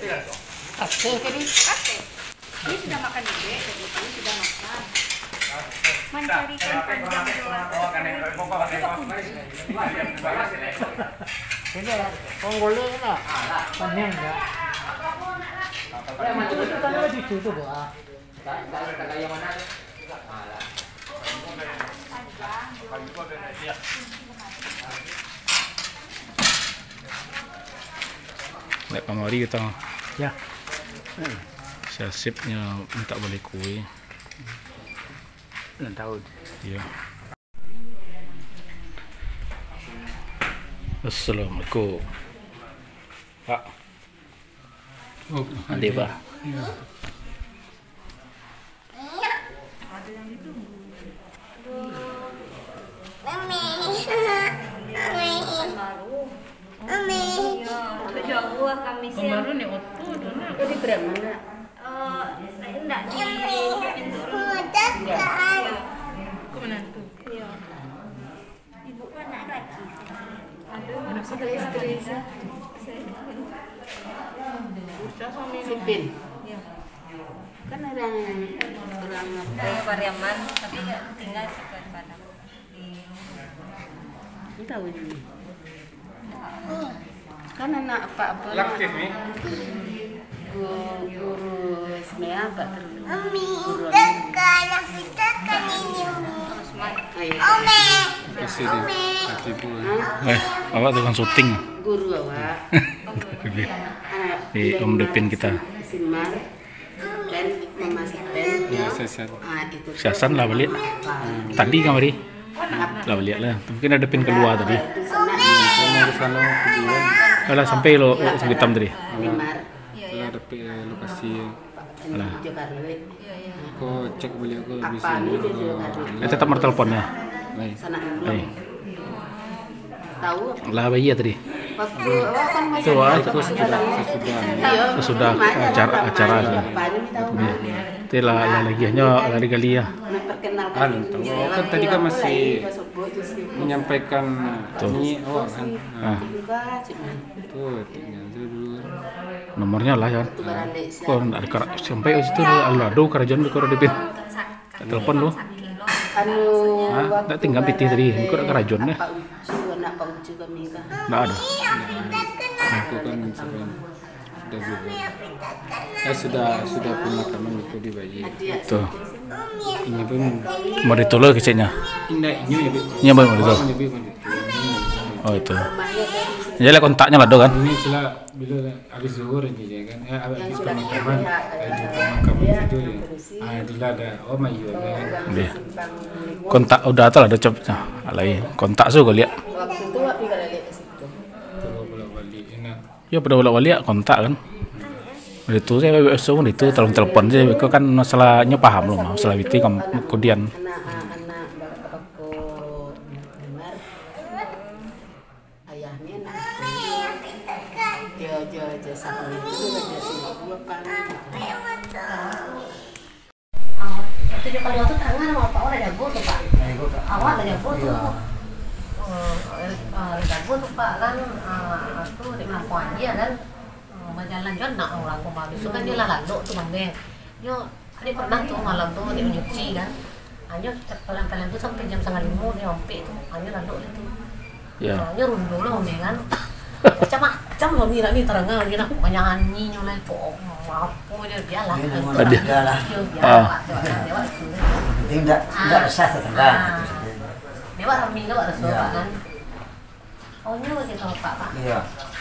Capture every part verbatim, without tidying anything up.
Kasih tadi. Kasih. Ini sudah makan juga, jadi ini sudah makan. Mencari ikan panjang dua. Itu kunci. Ini ya, orang golek lah. Panjang ya. Itu, itu kan ada di situ, Bu, ah. Dek kamari kita. Ya. Si Asepnyo mintak bali kue. Ulang tahun. Iya. Assalamualaikum. Pak. Oh, Ade, Pak. Iya. Mami. Mami. Mami. Iya, jauh lah kami sih. Baru ni oto tu nak. Kau di Bremen nak? Eh, ndak di Pintu. Iya. Kau menantu. Iya. Ibu kan anak laki. Aduh, anak istri. Sipin. Iya. Kan orang, orang apa? Dari Pariaman, tapi nggak tinggal di Padang. Di Tahu ini. Kan anak apa, apa, Laktif ni. Gu-, guru S M A apa tu? Umi, guru kita kan, kita kan ini, Umi. Ayo. Umi. Kasih dia. Umi. Hati pun. Hah? Eh, awak tukang syuting. Guru awak. Anak Di Om Depin kita. Simar. Pen, memasak pen. Ya, siasan. Ah, itu. Siasan lah baliak. Tadi kamari. Lah baliak lah. Mungkin ada pen keluar tadi. Sana di sana kuburan. Alah, sampai lo, lo Hitam tadi. Limar. Lah, ada pe-, lokasi. Lah. Ko cek baliak ko bisa. Eh, tetap martelepon ya. Baik. Sana dulu. Baik. Tahu? Lah, bayia tadi. Waktu awak kan masih. Tu, ah. Itu sudah, sesudah. Iya. Sesudah acara, acara. Iya. Itu lah, lah lagi, hanyo gali-gali ya. Nak perkenalkan diri. Kan tadi kan masih menyampaikan ni awak kan. Ah. Nah. Tu, tinggal tu dulu. Nomornya lah ya. Kok ndak ada kara-, sampai situ lah, aduh, karajuan di Koro Dipin. Telepon lu. Anu, hah? Ndak tinggal pitih tadi, engkau nak karajuan deh. Pak Ucu, anak Pak Ucu kami kah? Ndak ada. Aku kan sudah juga. Eh, sudah, sudah pemakaman itu di bayi. Tuh. Ini pun mau ditolak keceknya. Indak, inyo ya, Bik. Inyo baru mau ditolak. Inyo, Bik, mau ditolak. Oh, itu. Jadi lah kontaknya lah, do, kan? Ini sila bila habis zuhur aja ya kan. Eh, habis pemakaman, habis pemakaman situ ya. Ah, dila ada. Oh, mayu ada. Iya. Kontak udah tu lah, ada cop. Nah, alai kontak su kau lihat. Waktu tu awak tinggal balik ke situ. Terus bolak-balik, enak. Yo, pada bolak-balik kontak kan. Dari tu saya biasa pun itu telepon-telepon saja. Kau kan masalahnya paham lo, masalah itu kan kemudian. Anak, anak, bapak, bapak, Ayahnya nak. Jo, jo, jo, satu itu, jo, satu apa? Ah, waktu jo kalua tu tangan awak, Pak, awak lah jago tu, Pak. Nah, itu, Kak. Awak lah jago tu. Iya. Eh, eh, lah jago tu, Pak, kan, eh, tu di Melampau aja kan. Eh, bajalan jo nak urang ko mah. Besok kan dia lah lalok tu, Bang, deh. Yo, Adik pernah tu malam tu, adik manyuci kan. Anyo palang-palang tu sampai jam satangah limo dia mampek tu. Anyo lalok lah tu. Ya. Anyo rundu lah Umi kan. Macam-macam lah Umi lah ni, tarang lah ni nak banyak anyi nyo lah tu. Apo je bialah. Dia memang Aduh. Dia lah. Yo, bialah, Ah. Awak tu, awak tu. Yang penting tak, tak resah tetangga. Ah. Dia awak rami lah awak rasa Ya. Awak kan. Oh, nyo bagai tu, Pak, Pak? Iya.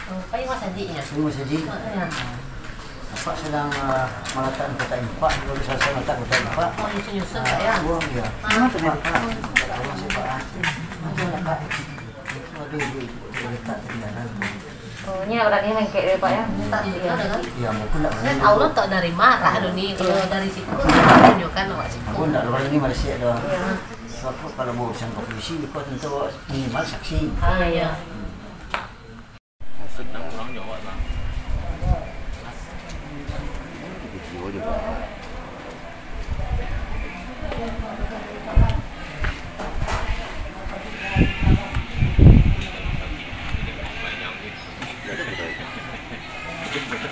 Oh, Pak, Imas Adik, ya? Imas Adik. Oh, iya. Bapak sedang, eh, meletakkan kotak infak, baru selesai meletak kotak infak. Oh, nyusun-nyusun, Ah, Pak, ya? Buang, iya. Ah. Minta tolong sih, Pak, ah. Aduh, Pak. Aduh, ibu, ibu, letak ketinggalan. Oh, ini orang ni lengket dia, Pak, ya? Minta duit ada kan? Iya, mungkin tak Kan boleh. Allah tak dari marah tu ni. Kalau dari situ, tunjukkan awak situ. Aku ndak ada orang ni Malaysia dah. Iya. Sebab kalau mau urusan ke polisi, kau tentu minimal saksi. Ah, iya. Hmm. Maksud nang urang Jawa, Bang. Video juga. Mantan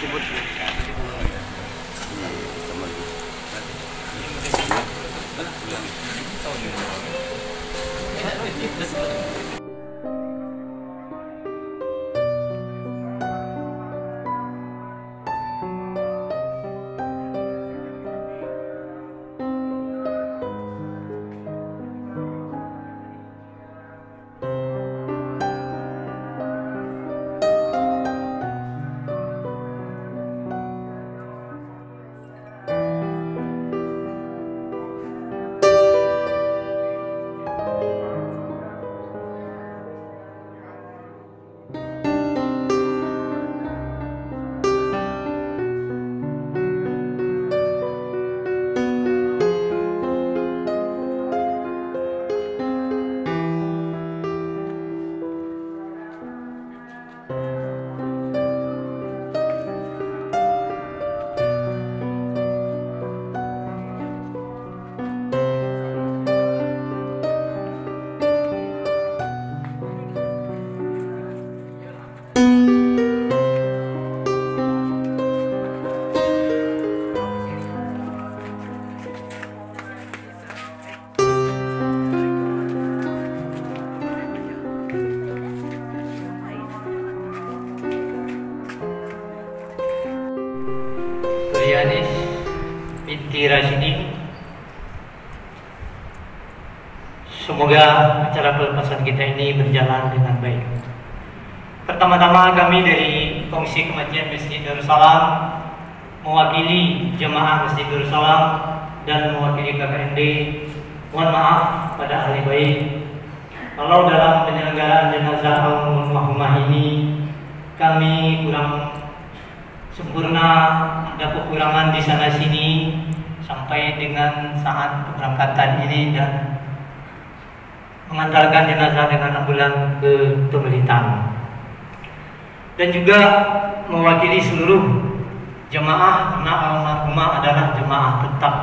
sebut. Suryani binti Rasyidin. Semoga acara pelepasan kita ini berjalan dengan baik. Pertama-tama, kami dari Komisi Kematian Masjid Darussalam, mewakili jemaah Masjid Darussalam dan mewakili K K M D, mohon maaf pada ahli baik, kalau dalam penyelenggaraan jenazah almarhumah ini kami kurang sempurna, ada kekurangan di sana sini, sampai dengan saat keberangkatan ini dan mengantarkan jenazah dengan ambulan ke Tumilitan. Dan juga mewakili seluruh jemaah, karena almarhumah adalah jemaah tetap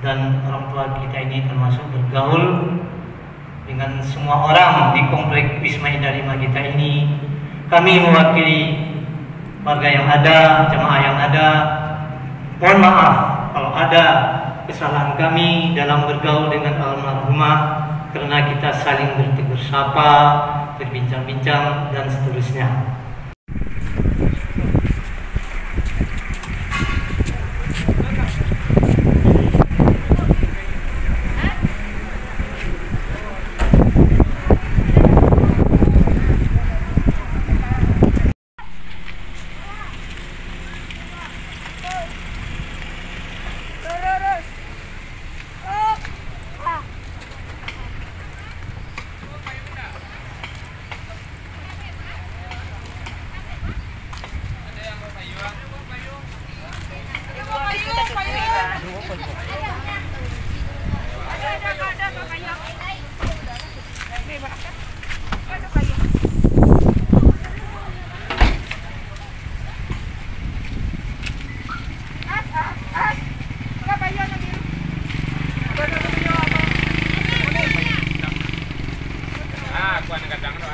dan orang tua kita ini termasuk bergaul dengan semua orang di komplek Wisma Indah Lima kita ini. Kami mewakili warga yang ada, jemaah yang ada, mohon maaf kalau ada kesalahan kami dalam bergaul dengan almarhumah, karena kita saling bertegur sapa, berbincang-bincang, dan seterusnya.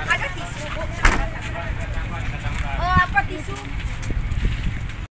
Ada tisu, Bu. Oh, apa tisu?